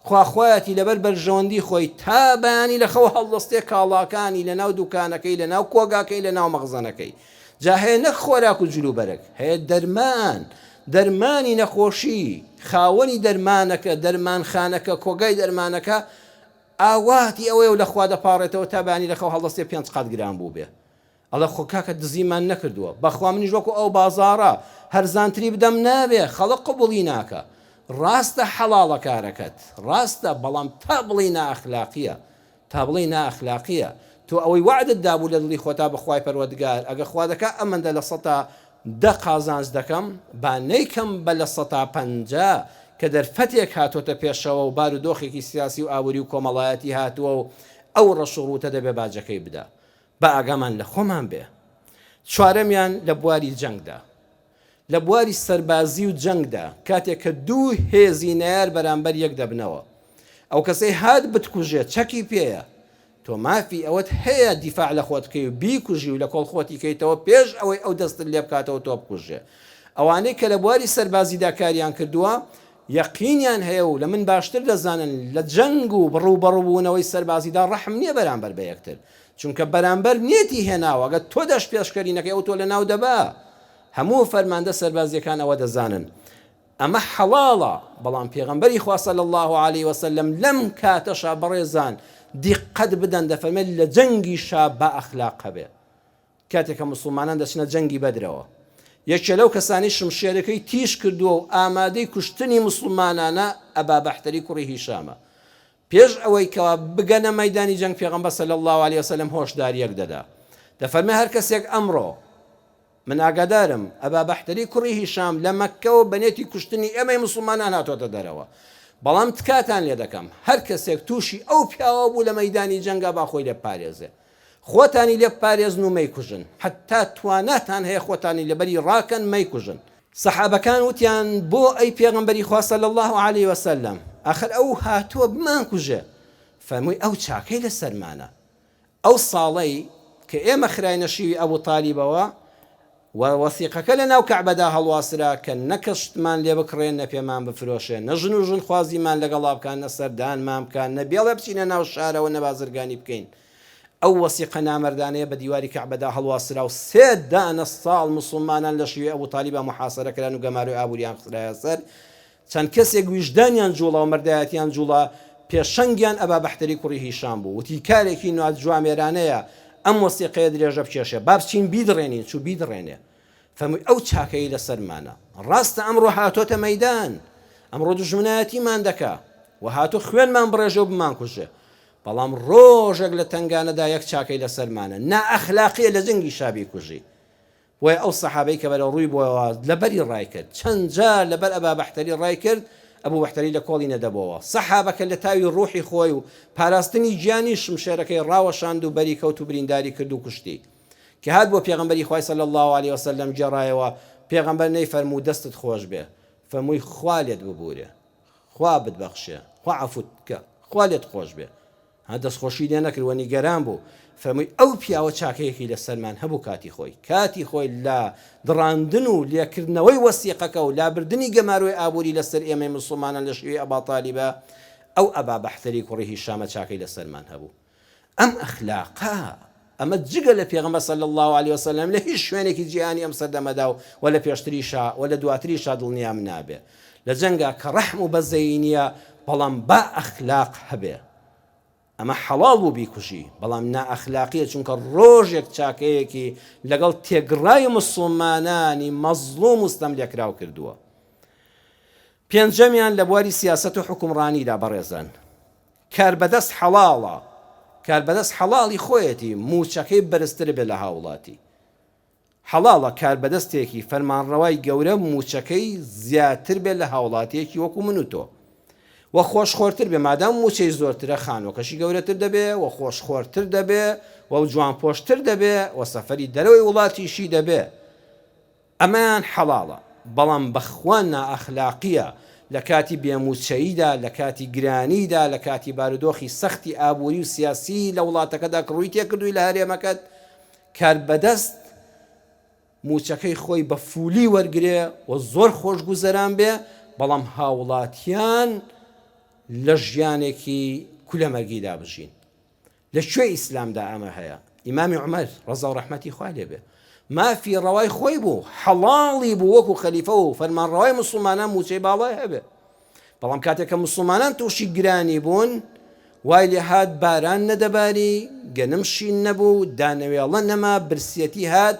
خوا خوایەتی لەبەر بەرژەوەندی خۆی تا بەیانی لە خەو هەڵدەستێ کاڵاکانی لە ناو دوکانەکەی لە ناو کۆگاکەی لە ناو مەخزەنەکەی جا هەیە نەک خۆراک و جلوبەرگ هەیە دەرمان دەرمانی نەخۆشی خاوەنی دەرمانەکە دەرمانخانەکە کۆگای دەرمانەکە ئاواتی ئەوەیە و لە خوا دەپاڕێتەوە تا بەیانی لە خەو هەڵدەستێ پێنج قات گران بووبێ. ئەڵێ خۆ کاکە دزیمان نەکردووە. بەخوا منیش وەکو ئەو بازاڕە هەرزانتری بدەم نابێ، خەڵک قبوڵی ناکا. ڕاستە حەڵاڵە کارەکەت، ڕاستە، بەڵام تا بڵێی نائەخلاقییە. تا بڵێی نائەخلاقییە. تۆ ئەوەی وەعدت دابوو لە دڵی خۆتا بە خوای پەروەردگار، ئەگەر خوا دەکا ئەمەندە 10% قازانج دەکەم، با نەیکەم بە 50%، کە دەرفەتێک هاتۆتە پێشەوە و بارودۆخێکی سیاسی و ئابووری و کۆمەڵایەتی هاتووە و ئەو ڕەش و ڕووتە دەبێ باجەکەی بدا. با ئاگامان لە خۆمان بێ. چوارەمیان لە بواری جەنگدا. لە بواری سەربازی و جەنگدا کاتێک کە دوو هێزی نەیار بەرامبەر یەک دەبنەوە، ئەو کەسەی هات بتکوژێ چەکی پێیە، تۆ مافی ئەوەت هەیە دیفاع لە خۆت بکەی و بیکوژی و لە کۆڵ خۆتی کەیتەوە پێش ئەوەی ئەو دەستت لێ بکاتەوە تۆ بکوژێ. ئەوانەی کە لە بواری سەربازیدا کاریان کردووە یەقینیان هەیە و لە من باشتر دەزانن لە جەنگ و ڕووبەڕووبوونەوەی سەربازیدا ڕەحم نییە بەرامبەر بە یەکتر چونکە بەرامبەر نیەتی هێناوە گەر تۆ دەست پێشکەری نەکەی ئەو تۆ لەناو دەبا. هەموو فەرماندە سەربازیەکان ئەوە دەزانن. ئەمە حەڵاڵە، بەڵام پێغەمبەری خوا صلی اللە علیە وسلم لەم کاتەشا بەڕێزان دیقەت بدەن دەفەرمێت لە جەنگیشا با ئەخلاق هەبێ. کاتێک کە موسڵمانان دەچنە جەنگی بەدرەوە یەکێ لەو کەسانەی شمشێرەکەی تیژ کردووە و ئامادەی کوشتنی موسڵمانانە ئەبا بەحتەری کوڕی هیشامە. پێش ئەوەی کەوا بگەنە مەیدانی جەنگ پێغەمبەر صلی اللە علیە وسلم هۆشداریەک دەدا دەفەرمێ هەر کەسێک ئەمڕۆ من ئاگادارم ئەبا بەحتەری کوڕی هیشام لە مەککەوە بە نێتی کوشتنی ئێمەی موسڵمانان هاتۆتە دەرەوە بەڵام تکاتان لێ دەکەم هەر کەسێک تووشی ئەو پیاوە بوو لە مەیدانی جەنگا با خۆی لێ بپارێزێ خۆتانی لێ بپارێزن و مەیکوژن حەتتا تواناتان هەیە خۆتانی لەبەری ڕاکەن مەیکوژن. سەحابەکان وتیان، بۆ ئەی پێغەمبەری خوا صلی اللە علیە وسلم، ئاخر ئەو هاتووە بمانکوژێ؟ فەرمووی، ئەو چاکەی لەسەرمانە. ئەو ساڵەی کە ئێمە خراینە شیوی ئەبو تالیبەوە و وەسیقەکە لەناو کەعبەدا هەڵواسرا کە نە کەس شتمان لێ بکڕێ نە پێمان بفرۆشێ نە ژن و ژنخوازیمان لەگەڵا بکا نە سەردانمان بکا نە بێڵێ بچینە ناو شارەوە نە بازرگانی بکەین ئەو وەسیقە نامەردانەیە بە دیواری کەعبەدا هەڵواسرا و سێ دانە ساڵ موسڵمانان لە شیوی ئەبو تالیبا موحاسەرە کران و گەمارۆی ئابوریان خرایە سەر چەند کەسێک ویژدانیان جوڵا و مەردایەتیان جوڵا پێشەنگیان ئەبا بەحتەری کوڕی هیشام بوو وتی کارێکی ناجوامێرانەیە ئەم وەسیقەیە درێژە بکێشێ با بچین بیدڕێنین چوو بیدڕێنێ فەرمووی ئەو چاکەی لەسەرمانە ڕاستە ئەمڕۆ هاتۆتە مەیدان ئەمڕۆ دوژمنایەتیمان دەکا و هاتۆ خوێنمان بڕێژێ و بمانکوژێ بەڵام ڕۆژێک لە تەنگانەدا یەک چاکەی لەسەرمانە، نائەخلاقیە لە جەنگیشا بیکوژی. بۆیە ئەو سەحابەی کە بەرەو ڕووی بۆیەوە لەبەری ڕایکرد، چەند جار لەبەر ئەبا بەحتەری ڕایکرد، ئەبو بەحتەری لە کۆڵی نەدەبۆوە. سەحابەکە لە تاوی ڕوحی خۆی و پاراستنی گیانی شمشێرەکەی ڕاوەشاند و بەری کەوت و برینداری کرد و کوشتی. کە هات بۆ پێغەمبەری خوای صلی اللە علیە وسلم گێڕایەوە، پێغەمبەر نەیفەرموو دەستت خۆش بێ، فەرمووی خوا لێت ببورێ. خوا بتبەخشێ، خوا عەفوت بکا، خوا لێت خۆش بێ. ها دەستخۆشی لێ نەکرد وە نیگەران بوو، فەرمووی ئەو پیاوە چاکەیەکی لەسەرمان هەبوو کاتی خۆی، کاتی خۆی لە دڕاندن و لێکردنەوەی وەسیقەکە و لابردنی گەمارۆی ئابووری لەسەر ئێمەی موسڵمانان لە شێوەی ئەبا تالیبە، ئەو ئەبا بەحتەری کوڕی هیشامە چاکەی لەسەرمان هەبوو. ئەم ئەخلاقە، ئەمە جگە لە پێغەمبەر صلی اللە علیە وسلم لە هیچ شوێنێکی جیهانی ئەم سەردەمەدا و وە لە پێشتریشا وە لە دواتریشا دڵنیام نابێ لە جەنگا کە ڕەحم و بەزەیی نیە بەڵام با ئەخلاق هەبێ ئەمە حەڵاڵ بوو بیکوژی بەڵام نائەخلاقیە چونکە ڕۆژێک چاکەیەکی لەگەڵ تێگڕای موسڵمانانی مەزڵوم و ستەملێکراو کردووە. پێنجەمیان لە بواری سیاسەت و حوکمڕانیدا بەڕێزان کاربەدەست حەڵاڵە، کاربەدەست حەڵاڵی خۆیەتی مووچەکەی بەرزتر بێت لە هاوڵاتی. حەڵاڵە کاربەدەستێکی فەرمانڕەوای گەورە مووچەکەی زیاتر بێت لە هاوڵاتیەکی وەکو من و تۆ. وە خۆشخۆرتر بێ مادام مووچەی زۆرترە خانووەکەشی گەورەتر دەبێ و خۆشخۆرتر دەبێ و جوانپۆشتر دەبێ و سەفەری دەرەوەی وڵاتیشی دەبێ. ئەمەیان حەڵاڵە بەڵام بەخوا نائەخلاقیە لە کاتی بێ موچەییدا لە کاتی گرانیدا لە کاتی بارودۆخی سەختی ئابوری و سیاسی لە وڵاتەکەدا کە ڕووی تێکردووی لە هەرێمەکەت کاربەدەست موچەکەی خۆی بە فولی وەرگرێ و زۆر خۆشگوزەران بێ بەڵام هاوڵاتیان لە ژیانێکی کولەمەرگیدا بژین. لە کوێ ئیسلامدا ئەمە هەیە؟ ئیمامی عومەر ڕەزا و ڕەحمەتی خوای لێ بێ مافی ڕەوای خۆی بوو حەڵاڵی بوو وەکو خەلیفە و فەرمانڕەوای موسڵمانان موچەی باڵای هەبێ بەڵام کاتێک کە موسڵمانان تووشی گرانی بوون وای لێ هات باران نەدەباری گەنم شین نەبوو دانەوێڵە نەما برسیەتی هات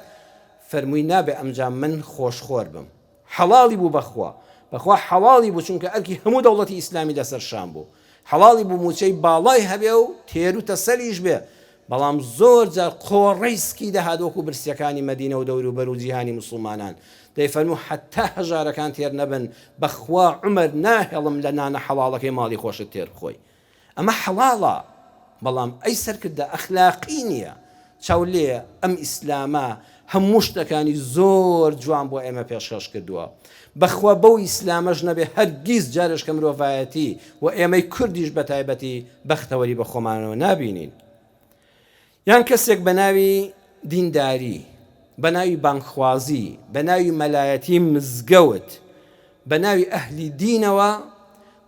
فەرمووی نابێ ئەمجا من خۆشخۆر بم حەڵاڵی بوو بەخوا بەخوا حەڵاڵی بوو چونکە ئەرکی هەموو دەوڵەتی ئیسلامی لەسەر شان بوو حەڵاڵی بوو موچەی باڵای هەبێ و تێرو تەسەلیش بێ بەڵام زۆر جار قۆڕەی سکی دەهات وەکو برسیەکانی مەدینە و دەوروبەر و جیهانی موسڵمانان دەیفەرموو حەتا هەژارەکان تێر نەبن بەخوا عومەر ناهێڵم لە نانە حەڵاڵەکەی ماڵی خۆشت تێر بخۆی ئەمە حەڵاڵە بەڵام ئەی سەرکردە ئەخلاقی نیە چاو لێیە ئەم ئیسلامە هەموو شتەکانی زۆر جوان بۆ ئێمە پێشکەش کردووە بەخوا بەو ئیسلامەش نەبێ هەرگیز جارێش کە مرۆڤایەتی و ئێمەی کوردیش بەتایبەتی بەختەوەری بە خۆمانەوە نابینین. یان کەسێک بە ناوی دینداری، بە ناوی بانگخوازی، بە ناوی مەلایەتی مزگەوت، بە ناوی ئەهلی دینەوە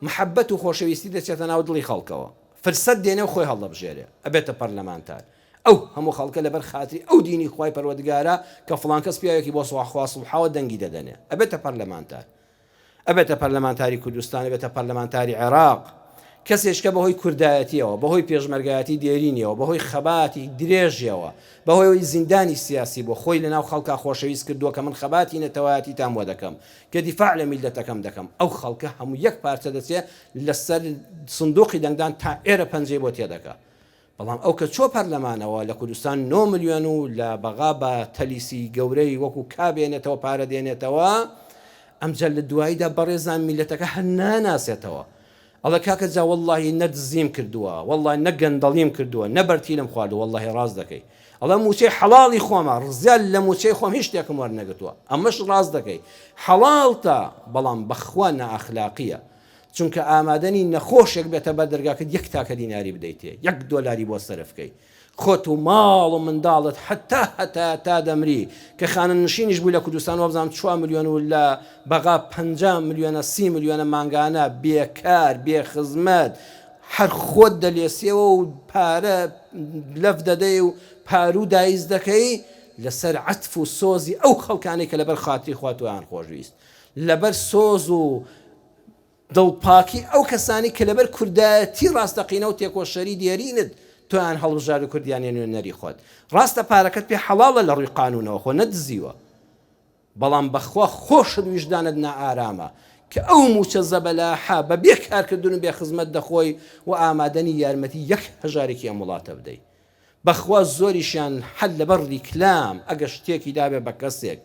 محەبەت و خۆشەویستی دەچێتە ناو دڵی خەڵکەوە، فرسەت دێنێ و خۆی هەڵدەبژێرێ، ئەبێتە پەرلەمانتار. ئەو هەموو خەڵکە لەبەر خاتری ئەو دینی خوای پەروەردگارە کە فڵان کەس پیاوێکی بۆ خوا سوڵحاوە دەنگی دەدەنێ، ئەبێتە پەرلەمانتار. ئەبێتە پەرلەمانتاری کوردستان، ئەبێتە پەرلەمانتاری عێراق، کەسێک کە بەهۆی کوردایەتیەوە، بەهۆی پێشمەرگایەتی دێرینیەوە، بەهۆی خەباتی درێژیەوە، بەهۆی ئەوەی زیندانی سیاسی بووە، خۆی لەناو خەڵکا خۆشەویست کردووە کە من خەباتی نەتەوایەتیتان بۆ دەکەم، کە دیفاع لە میللەتەکەم دەکەم، ئەو خەڵکە هەموو یەک پارچە دەچێ لەسەر سندوقی دەنگدان تا ئێرە پەنجەی بۆ تێدەکا. بەڵام ئەو کە چۆ پەرلەمانەوە لە کوردستان نۆ ملیۆن و لە بەغا بە تەلیسی گەورەی وەکو کا بێنێتەوە پارە دێنێتەوە ئەمجا لە دواییدا بەڕێزان میلەتەکە هەر ناناسێتەوە ئەڵێ کاکە جا وەڵڵاهی نە دزیم کردووە وەڵڵاهی نە گەندەڵیم کردووە نە بەرتیلم خواردووە وەڵڵاهی ڕاست دەکەی ئەڵێ مووچەی حەڵاڵی خۆمە ڕزیار لە مووچەی خۆم هیچ شتێکم وەرنەگرتووە ئەمەش ڕاست دەکەی حەڵاڵتە بەڵام بەخوا نائەخلاقیە چونکە ئامادەنی نەخۆشێک بێتە بەر دەرگاکەت یەک تاکە دیناری بدەیتێ یەک دۆلاری بۆ سەرف کەی خۆت و ماڵ و منداڵت هەتا هەتا تا دەمری کە خانەنشینیش بووی لە کوردستان وابزانم چوار ملیۆن و لە بەغا 50 ملیۆنە سی ملیۆنە مانگانە بێکار بێ خزمەت هەر خۆت دەلێسیەوە و پارە لەف دەدەی و پارو دایز دەکەی لەسەر عەتف و سۆزی ئەو خەڵکانەی کە لەبەر خاتری خوا تۆیان خۆشویست لەبەر سۆز و دڵپاکی ئەو کەسانەی کە لەبەر کوردایەتی ڕاستەقینە و تێکۆشەری دێرینت تۆیان هەڵبژارد و کردیانە نوێنەری خۆت. ڕاستە پارەکەت پێ حەڵاڵە لە ڕووی قانوونەوە خۆ نەتدزیوە بەڵام بەخوا خۆشت ویژدانت نائارامە کە ئەو مووچە زەبەلاحە بە بێ کارکردن و بێ خزمەت دەخۆی و ئامادەنی یارمەتی یەک هەژارێکی ئەم وڵاتە بدەی. بەخوا زۆریشیان هەر لەبەر ڕیکلام ئەگەر شتێکی دابێ بە کەسێک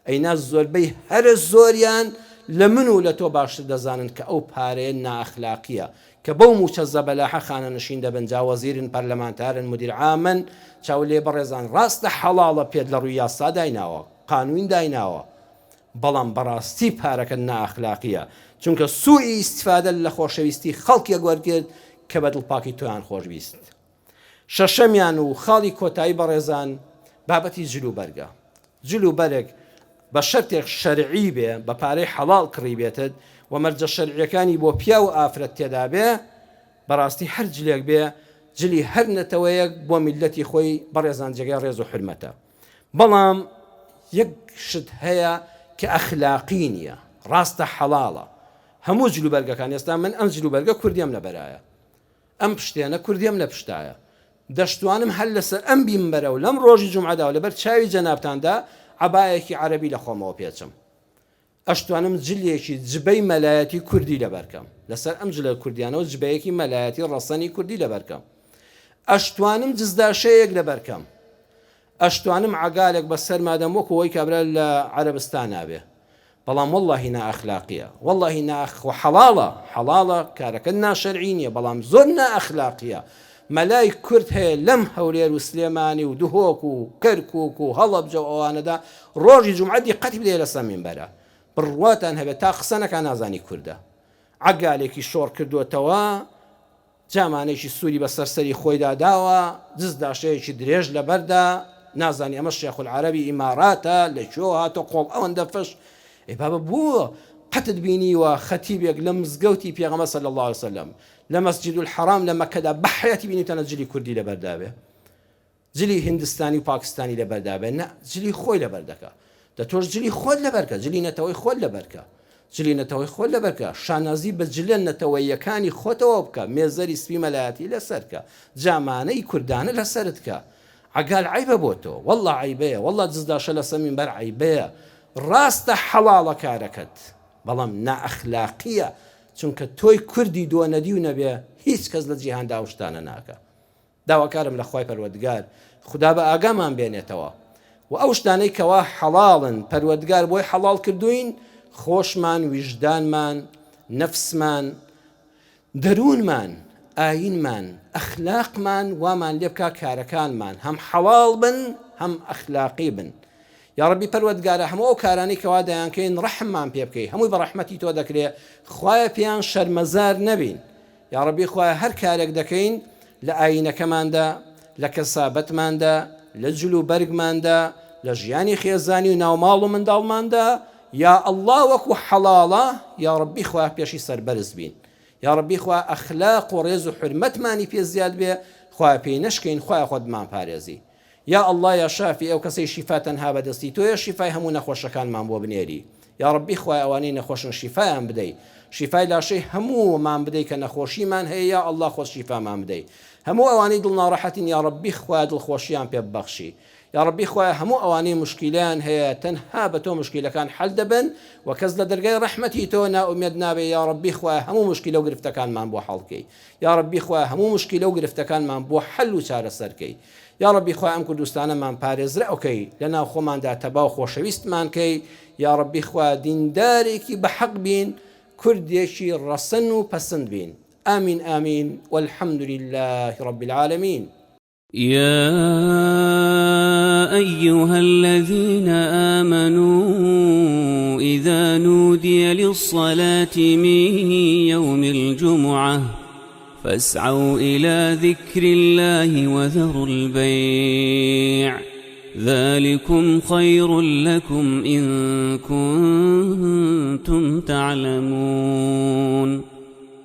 ئەینا زۆربەی هەرە زۆریان لە من و لە تۆ باشتر دەزانن کە ئەو پارەیە نائەخلاقیە کە بەو موچە زەبەلاحە خانەنشین دەبن جا وەزیرن پەرلەمانتارن مدیر عامن چاو لێ بەڕێزان ڕاستە حەڵاڵە پێت لە ڕووی یاسا دایناوە قانوین دایناوە. بەڵام بەڕاستی پارەکەت نائەخلاقیە چونکە سوئی ئیستفادەت لە خۆشەویستی خەڵکێک وەرگرت کە بە دڵپاکی تۆیان خۆشویست. شەشەمیان و خاڵی کۆتایی بەڕێزان بابەتی جل و بەرگە. جل و بەرگ بە شەرتێک شەرعی بێ، بە پارەی حەڵاڵ کڕیبێتت و مەرجە شەرعیەکانی بۆ پیاو و ئافرەت تێدا بێ، بەڕاستی هەر جلێک بێ جلی هەر نەتەوەیەک بۆ میللەتی خۆی بەڕێزان جێگای ڕێز و حورمەتە. بەڵام یەک شت هەیە کە ئەخلاقی نییە، ڕاستە حەڵاڵە هەموو جلوبەرگەکان، ئێستا من ئەم جلوبەرگە کوردیەم لەبەرایە، ئەم پشتێنە کوردیەم لە پشتایە، دەشتوانم هەر لەسەر ئەم بینبەرە و لەم ڕۆژی جومعەدا و لەبەر چاوی جەنابتاندا عەبایەکی عەرەبی لە خۆمەوە پێچم. ئەشتوانم جلێکی جبەی مەلایەتی کوردی لەبەر کەم. لەسەر ئەم جلە کوردیانەوە جبەیەکی مەلایەتی ڕەسەنی کوردی لەبەر کەم. ئەشتوانم جزداشەیەک لەبەر کەم. ئەشتوانم عەگالێک بە سەرما دەم وەکو ئەوەی کابرا لە عەرەبستانا بێ. بەڵام وەڵاهی نائەخلاقیە وەڵاهی نائەخ خۆ حەڵاڵە حەڵاڵە کارەکە ناشەرعی نیە بەڵام زۆر نائەخلاقیە مەلای کورد هەیە لەم هەولێر و سلێمانی و دهۆک و کەرکوک و هەڵەبجە و ئەوانەدا ڕۆژی جومعە دیقەتی بدەیە لەسەر مینبەرە بڕواتان هەبێت تا قسە نەکا نازانی کوردە عەگالێکی شۆڕ کردووەتەوە جامانەیەکی سووری بەسەر سەری خۆیدا داوە، دزداشەیەکی درێژ لەبەردا، نازانی ئەمە شێخولعەرەبی ئیماراتە، لە کوێوە هاتووە قۆڵ ئەوەندە فش، ئەی بابە بۆ قەتت بینیوە خەتیبێک لە مزگەوتی پێغەمبەر صلی اللە علیە وسلم لە مەسجد الحرام لە مەککەدا بە حەیاتی بینیوتانە جلی کوردی لەبەردا بێ؟ جلی هیندستانی و پاکستانی لەبەردا بێ نا جلی خۆی لەبەر دەکا دە تۆش جلی خۆت لەبەرکە جلی نەتەوەی خۆت لەبەرکە جلی نەتەوەی خۆت لەبەرکە شانازی بە جلە نەتەوەییەکانی خۆتەوە بکە مێزەری سپی مەلایەتی لەسەرکە جامانەی کوردانە لەسەرت کە عەگال عەیبە بۆ تۆ واللە عەیبەیە واللە جزداشە لەسەر مینبەر عەیبەیە ڕاستە حەڵاڵە کارەکەت بەڵام نائەخلاقیە چونکە تۆی کوردی دۆنەدیو نەبێ هیچ کەس لە جیهاندا ئەو شتانە ناکا. داواکارم لە خوای پەروەردگار خودا بە ئاگامان بێنێتەوە و ئەو شتانەی کەوا حەڵاڵن پەروەردگار بۆی حەڵاڵ کردووین خۆشمان ویژدانمان نەفسمان دەروونمان ئاینمان ئەخلاقمان وامان لێ بکا کارەکانمان هەم حەڵاڵ بن هەم ئەخلاقی بن یاڕەبی پەروەردگارا هەموو ئەو کارانەی کەوا دەیانکەین ڕەحممان پێ بکەی هەمووی بە ڕەحمەتی تۆ دەکرێ خوایە پێیان شەرمەزار نەبین یاڕەبی خوایە هەر کارێک دەکەین لە ئایینەکەماندا، لە کەسابەتماندا، لە جل و بەرگماندا، لە ژیانی خێزانی و ناوماڵ و منداڵماندا، یا اللە وەکو حەڵاڵە، یاڕەبی خوایە پێشی سەربەرز بین، یاڕەبی خوایە ئەخلاق و ڕێز و حورمەتمانی پێ زیاد بێ، خوایە پێی نەشکێین، خوایە خۆت بمانپارێزی. یا اللە یا شافی ئەو کەسەی شیفا تەنها بەدەستی تۆیە شیفای هەموو نەخۆشەکانمان بۆ بنێری یاڕەبی خوایە ئەوانەی نەخۆشن شیفایان بدەی شیفای لاشەی هەموومان بدەی کە نەخۆشیمان هەیە یا اللە خۆت شیفامان بدەی هەموو ئەوانەی دڵ ناڕەحەتین یاڕەبی خوایە دڵخۆشیان پێ ببەخشی یاڕەبی خوایە هەموو ئەوانەی موشکیلەیان هەیە تەنها بە تۆ موشکیلەکان حەل دەبن و کەس لە دەرگای ڕەحمەتی تۆ نائومێد نابێ یاڕەبی خوایە هەموو موشکیلە و گرفتەکانمان بۆ حەڵ کەی یاڕەبی خوایە هەموو موشکیلە و گرفتەکانمان بۆ حەل و چارەسەر کەی یاڕەبی خوایە ئەم کوردستانەمان پارێزرئ کەی لەناو خۆماندا تەبا و خۆشەویستمان کەی یاڕەبی خوایە دیندارێکی بەحەق بین کوردێکی ڕەسەن و پەسند بین آمین آمین والحمد للە رب العالمین. يا أيها الذين آمنوا إذا نودي للصلاة من يوم الجمعة فاسعوا إلى ذكر الله وذروا البيع ذلكم خير لكم إن كنتم تعلمون.